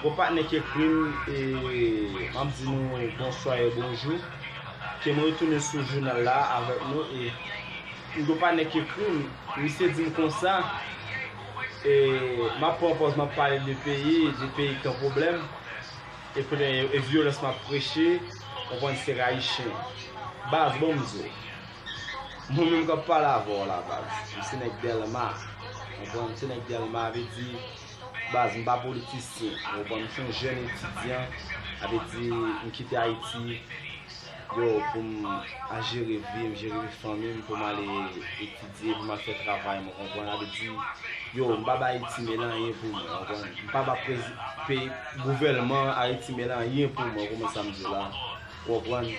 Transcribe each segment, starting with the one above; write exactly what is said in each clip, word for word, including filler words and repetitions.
Gon patnè ki ekri m, e, m ap di nou bonswa e bonjou. Ke mwen retounen sou jounal la avèk nou, e m gon patnè ki ekri m, misye di m konsa, e, m ap pran pòz, m ap pale de peyi, de peyi ki an pwoblèm, e, e vyolans m ap preche, konprann, se Ayisyen. Baz, bon m di w. Mwen menm k ap pale avè w la, baz. M se nèg Dèlma. Konprann? M se nèg Dèlma, vle di, baz, m pa politisyen. Konprann? M se yon jèn etidyan. Sa vle di, m kite Ayiti, yo, pou m al jere vi m, jere vi fanmi m, pou m ale etidye, pou m al fè travay mwen, konprann? Sa vle di, yo, m pa ba Ayiti mele anyen pou mwen, konprann? M pa ba prezi-, peyi, gouvèlman Ayiti mele anyen pou mwen, konprann sa m di w la? Konprann?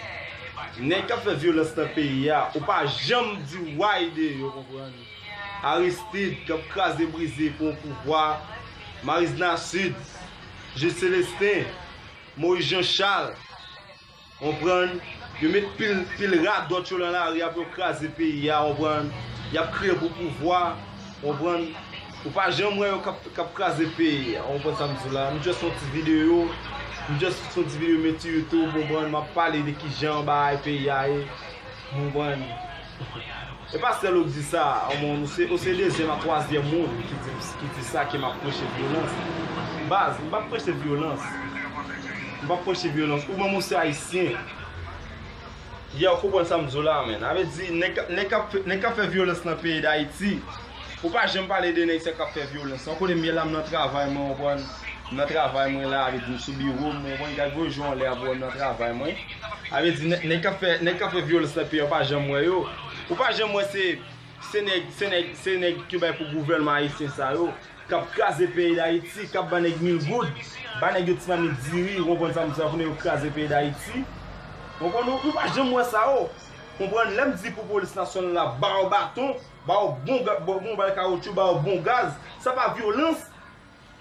Nèg k ap fè vyolans nan peyi a, ou pa janm di way de yo, konprann? Aristide k ap kraze brize pou yon pouvwa, Maryse Narcisse, Jude Célestin, Moïse Jean Charles, konprann? Yo met pil, pil radòt yo nan lari a pou yo kraze peyi a, konprann? Y ap kriye pou pouvwa, konprann? Ou pa janm wè yo k ap, k ap kraze peyi a, konprann sa m di w la? M just fè yon ti videyo, m just fè yon ti videyo mete YouTube, konprann? M ap pale de kijan bagay peyi a ye, konprann? E pa sèl ou k di sa, ou se, ou se dezyèm a twazyèm moun ki di, ki di sa, ke m ap preche vyolans. Baz, m p ap preche vyolans. M p ap preche vyolans. Ou menm ou se Ayisyen. Ya, ou konprann sa m di w la, menn. Sa vle di, nèg, nèg k ap fè, nèg k ap fè vyolans nan peyi Dayiti, ou pa janm pale de nèg sa k ap fè vyolans. Ou konnen m ye la, m nan travay mwen, ou konprann? M nan travay mwen la, sa vle di m sou biwo m, ou konprann? Gad gwo je w anlè a pou wè m nan travay mwen. Sa vle di, nèg, nèg k ap fè, nèg k ap fè vyolans nan peyi a, ou pa janm wè yo. Ou pa janm wè se, se nèg, se nèg, se nèg ki bay pou gouvèlman ayisyen sa yo, k ap kraze peyi Dayiti, k ap ba nèg mil goud, ba nèg yo ti mamit diri, ou konprann sa m di la, pou nèg yo kraze peyi Dayiti. Ou konprann, nou, nou pa janm wè sa yo. Konprann, lè m di pou polis nasyonal la ba yo baton, ba yo bon ga-, bon, bon bal kawotchou, ba yo bon gaz, sa pa vyolans?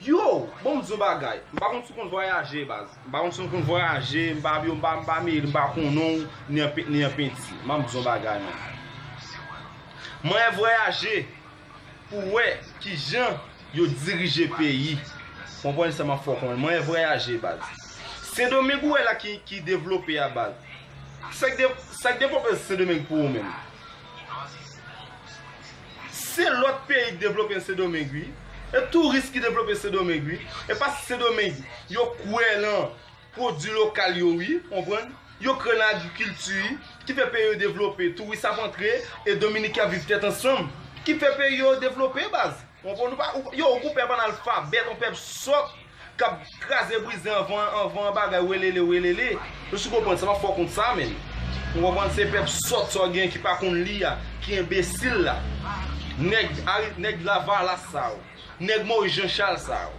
Yo, bon, m di w bagay. M pa konn si w konn vwayaje, baz. M pa konn si w konn vwayaje, m pa, yo, m pa, m pa meri, m pa konnen w, ni an pe-, ni an penti. M ap di w bagay, man. Mwen vwayaje pou wè kijan yo dirije peyi. Konprann sa m ap fè w konprann. Mwen vwayaje, baz. Sendomeng ou wè la ki, ki devlope a, baz. Sa k de-, sa k devlope Sendomeng pou ou menm? Se lòt peyi k devlope Sendomeng, wi. E touris ki devlope Sendomeng, wi. E pa Sendomeng, yo kwè nan pwodui lokal yo, wi, konprann? Yo kwè nan agrikilti, wi, ki fè peyi yo devlope. Touris ap antre, e Dominiken ap viv tèt ansanm. Ki fè peyi yo devlope, baz. Konprann? Ou pa, ou, yo, ou gon pèp analfabèt, yon pèp sòt, k ap kraze brize anvan, anvan bagay welele, welele. Ou si konprann sa, m ap fè w konn sa, menn. Ou konprann, se pèp sòt sa w gen ki pa konn li a, ki enbesil la. Nèg Ari-, nèg Lavalas sa yo. Nèg Moïse Jean Charles sa yo.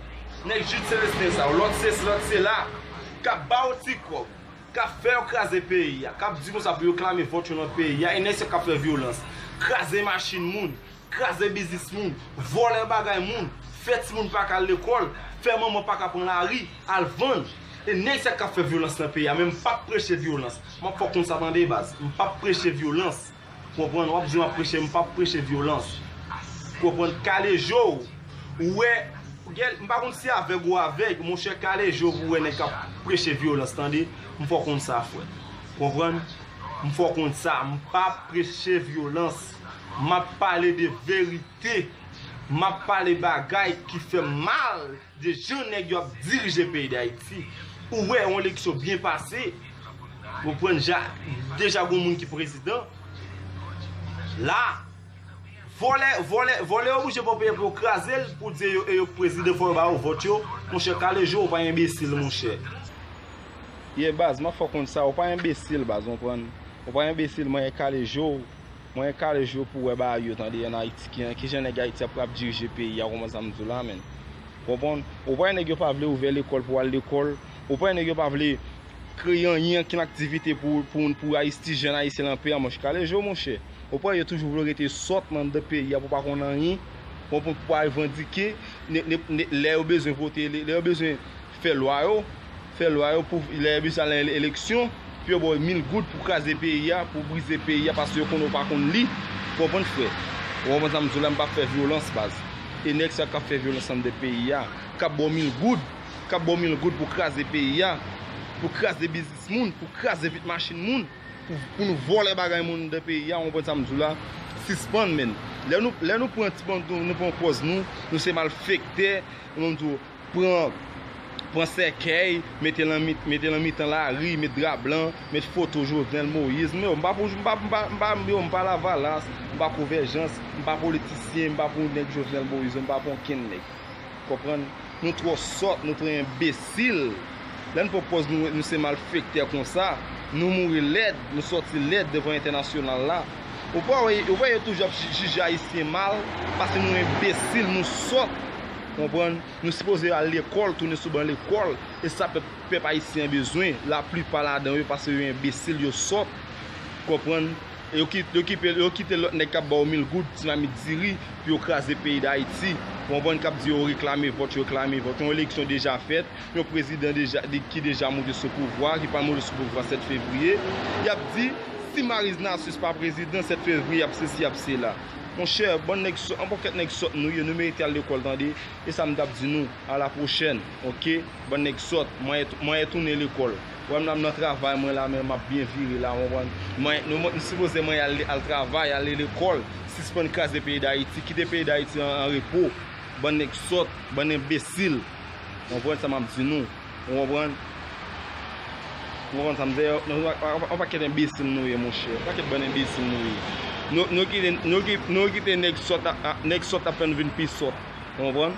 Nèg Jude Célestin sa yo. Lòt sesi, lòt sela. K ap ba w ti kòb. K ap fè yo kraze peyi a. K ap di konsa pou yo klame vòt yo nan peyi a. E nèg sa k ap fè vyolans. Kraze machin moun. Kraze biznis moun, vòlè bagay moun, fè timoun pa ka al lekòl, fè manman pa ka pran lari, al vann. E nèg sa k ap fè vyolans nan peyi a, men m p ap preche vyolans. M ap fè w konn sa, tande, baz. M p ap preche vyolans. Konprann? W ap di m ap preche, m p ap preche vyolans. Konprann? Kale je w. Ou wè, gèl, m pa konn si avèg ou avèg, monchè, kale je w pou w wè nèg k ap preche vyolans, tande? M fè w konn sa, frè. Konprann? M fè w konn sa, m p ap preche vyolans. M ap pale de verite. M ap pale bagay ki fè m mal de jan nèg yo ap dirije peyi Dayiti. Ou wè yon eleksyon byen pase. Ou konprann, ja, deja gon moun ki prezidan. La, vòlè, vòlè, vòlè oblije pran peyi pou yo kraze l, pou di yo, e yo k prezidan, fò yo ba yo vòt yo. Monchè, kale je w, ou pa enbesil, monchè. Ye baz, m ap fè w konn sa, ou pa enbesil baz, ou konprann? Ou pa enbesil, mwen kale je w, mwen kale je w pou wè bagay yo, tande, ann Ayiti, ki, kijan nèg Ayiti ap, ap dirije peyi a, ou konprann sa m di w la, menn? Konprann? Ou pa wè nèg yo pa vle ouvè lekòl pou w al lekòl, ou pa wè nèg yo pa vle kreye anyen, ankenn aktivite pou, pou, pou Ayiti, jèn ayisyen lan peyi a, monchè, kale je w, monchè. Ou pa wè yo toujou vle w rete sòt nan anndan peyi a pou w pa konn anyen, konprann, pou w pa revandike, ne, ne, ne, lè yo bezwen vote, lè, lè yo bezwen fè lwa yo, fè lwa yo pou lè yo bezwen al nan ele-, eleksyon, pou yo ba w mil goud pou kraze peyi a, pou brize peyi a, paske yo konnen w pa konn li. Ou konprann, frè? Ou konprann sa m di w la, m p ap fè vyolans, baz. E nèg sa k ap fè vyolans anndan peyi a, k ap ba w mil goud, k ap ba w mil goud pou kraze peyi a, pou kraze biznis moun, pou kraze vit machin moun, pou, pou nou vòlè bagay moun nan peyi a, w konprann sa m di w la? Sispann, menn. Lè nou, lè nou pran ti bann, nou, nou pran pòz nou, nou se malfektè, nou di w, pran, pran sèkèy, mete l nan mit-, mete l nan mitan lari, met dra blan, met foto Jovenel Moïse. Men yo, m pa pou, m pa, m pa, m pa, yo, m pa Lavalas, m pa Konvèjans, m pa politisyen, m pa pou nèg Jovenel Moïse, m pa pou okenn nèg. Konprann? Nou twò sòt, nou twò enbesil. Lè n pran pòz nou, nou se malfektè konsa, nou mouri lèd, nou sòti lèd devan entènasyonal la. Ou pa wè, ou pa wè yo toujou ap ji-, jije Ayisyen mal, paske nou enbesil, nou sòt. Konprann? Nou sipoze al lekòl, tounen sou ban lekòl. E sa pèp, pèp ayisyen an bezwen. Laplipa ladan yo, paske yo enbesil, yo sòt. Konprann? Yo ki-, yo kite, yo kite lòt nèg k ap ba w mil goud, ti mamit diri, pou yo kraze peyi Dayiti. Konprann? K ap di yo reklame vòt, yo reklame vòt. Yon eleksyon deja fèt, yon prezidan deja, de, ki deja monte sou pouvwa, ki pral monte sou pouvwa sèt fevriye. Y ap di, si Maryse Narcisse pa prezidan, sèt fevriye, y ap sesi, y ap sela. Monchè, bann nèg sòt, yon pakèt nèg sòt nou ye, nou merite al lekòl, tande. E sa m t ap di nou, a la pwochèn, oke? Bann nèg sòt, mwen, mwen tounen lekòl. Wè m la, m nan travay mwen la, men m ap byen vire la, w konprann? Mwen, nou, mwen, m sipoze mwen al, al travay, ale lekòl, sispann kraze peyi Dayiti, kite peyi Dayiti an, an repo. Bann nèg sòt, bann enbesil. W konprann sa m ap di nou? W konprann? W konprann sa m di? Nou, nou, nou, yon pakèt enbesil nou ye, monchè. Yon pakèt bann enbesil nou ye. Nou, nou kite, nou ki-, nou kite nèg sòt, a, a, nèg sòt ap fè nou vin pi sòt. W konprann?